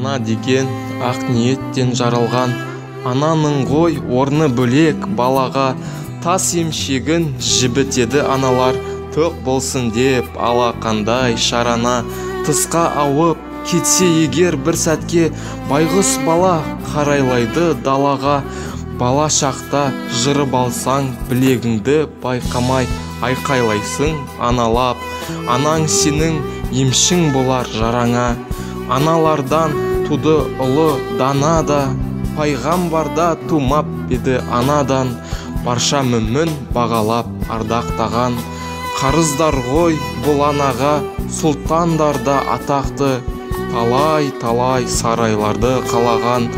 Ана деген ақ ниеттен жаралған, ананың ғой орны бөлек балаға. Тас емшегін жібітеді аналар, тоқ болсын деп алақандай шарана. Тысқа ауып кетсе егер бір сәтке, байғұс бала қарайлайды далаға. Бала шақта жырып алсаң білегіңді байқамай, айқайлайсың аналап. Анаң сенің емшің болар жараңа. Аналардан туды ұлы дана да, пайғамбарда тумап еді анадан. Барша мүмін бағалап ардақтаған, қарыздар ғой бұл анаға сұлтандар да атақты. Талай-талай сарайларды қалаған,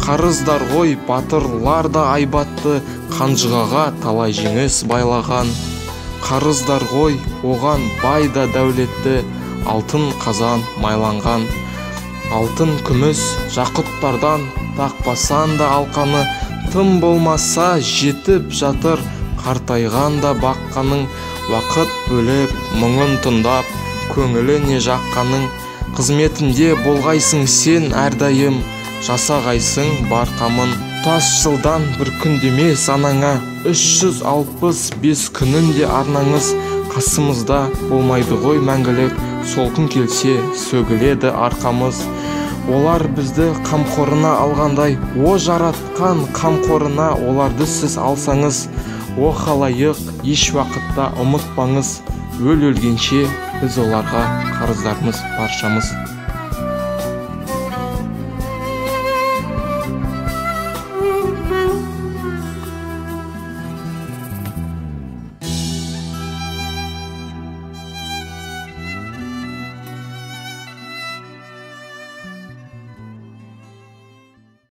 қарыздар ғой батырлар да айбатты. Қанжығаға талай жеңіс байлаған, қарыздар ғой оған бай да дәулетті. Алтын қазан майланған, алтын күміс жақұттардан тақпасан да алқаны. Тым болмаса жетіп жатыр қартайған да баққаның. Уақыт бөліп мұңын тыңдап көңіліне жаққаның. Қызметінде болғайсың сен әрдайым, жасағайсың бар қамын. Тас жылдан бір күн демес анаңа, 365 күнін де арнаңыз. Қасымызда болмайды ғой мәңгілік, сол күн келсе сөгіледі арқамыз. Олар бізді қамқорына алғандай, о жаратқан қамқорына оларды сіз алсаңыз. О халайық, еш уақытта ұмытпаңыз, өл-өлгенше біз оларға қарыздармыз баршамыз.